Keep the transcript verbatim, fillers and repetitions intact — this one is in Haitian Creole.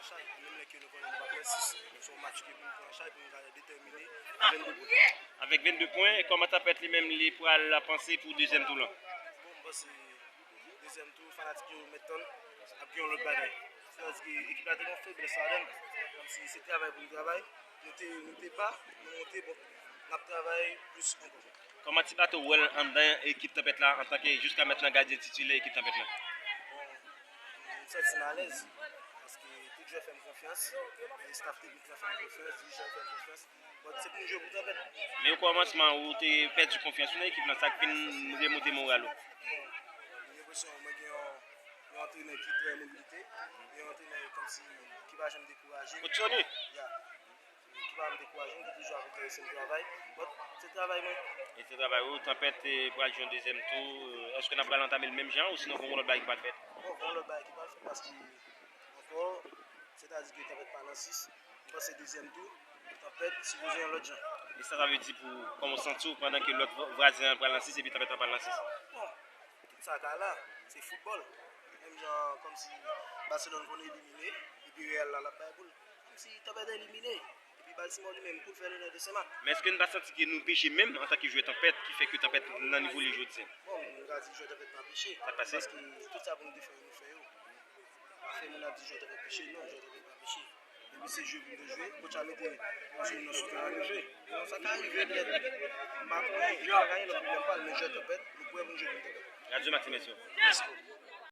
Chay, menm lè ke nou konnen nou pa pran sis, se yon match ke pou nou pran chay, pou nou ka detèmine a vennde pwen. Avèk vennde pwen, kòman Tanpèt li menm li pral panse pou dezyèm tou lan? Bon, m panse dezyèm tou, fanatik yo mèt tann, ap gen yon lòt bagay. Sètadi ke ekip la te gen yon feblès ladan l, kòmsi se travay pou nou travay, nou te, nou te ba, nou monte, bon, n ap travay plis ankò. Kòman Ti Bato wè l anndan ekip Tanpèt la antanke jiska mentnan gadyen titilè ekip Tanpèt la? Bon, m santi m alèz, paske tout jwè fè m konfyans, e staff teknik lan fè m konfyans, dirijan yo fè m konfyans. Bon, se pou m jwe pou Tanpèt. Men o kòmansman, ou te pèdi konfyans ou nan ekip lan, sa k vin remonte moral ou? Bon, m gen enpresyon mwen gen yon, yon antrenè ki trè mobilite, yon antrenè kòmsi ki pa janm dekouraje. Kot Tony? Ya. Ki pa janm dekouraje, m te toujou akonpanye se m travay. Bon, se travay mwen. E se travay ou, Tanpèt eh, pral jwe yon dezyèm tou. Eh, èske n ap pral antame l menm jan ou sinon gen yon lòt bagay ki pral fèt? Bon, gen yon lòt bagay ki pral fèt paske ankò, sètadi ke Tanpèt pa nan sis. M panse dezyèm tou, Tanpèt sipoze yon lòt jan. E sa, sa vle di pou kòman w santi w pandan ke lòt vwa- vwazen an pral nan sis epi Tanpèt la pral nan sis? Bon, tout sa ka la, se foutbòl. Menm jan kòmsi Barcelone konn elimine, epi Real la l ap bay boul. Kòmsi Tanpèt elimine, epi Baltimore li menm tou fè lonè de Senmak. Men èske n pa santi ke nou peche menm antanke jwè Tanpèt ki fè ke Tanpèt nan nivo li jodi a? Bon, nou ka di jwè Tanpèt pa peche. Sa k pase? Paske tout sa pou nou te fè yo, nou fè yo. Afè moun ap di jwè Tanpèt peche, non, jwè Tanpèt pa peche. Depi se jwe pou nou jwe, kotch la mete yon jwè nan sou teren, nou jwe. Bon, sa ka rive nèt. M pa konnen, e pa ka gen lòt pwoblèm pa l, men jwè Tanpèt, nou prè pou nou jwe pou Tanpèt. Radyo Max, mèsi. Mèsi.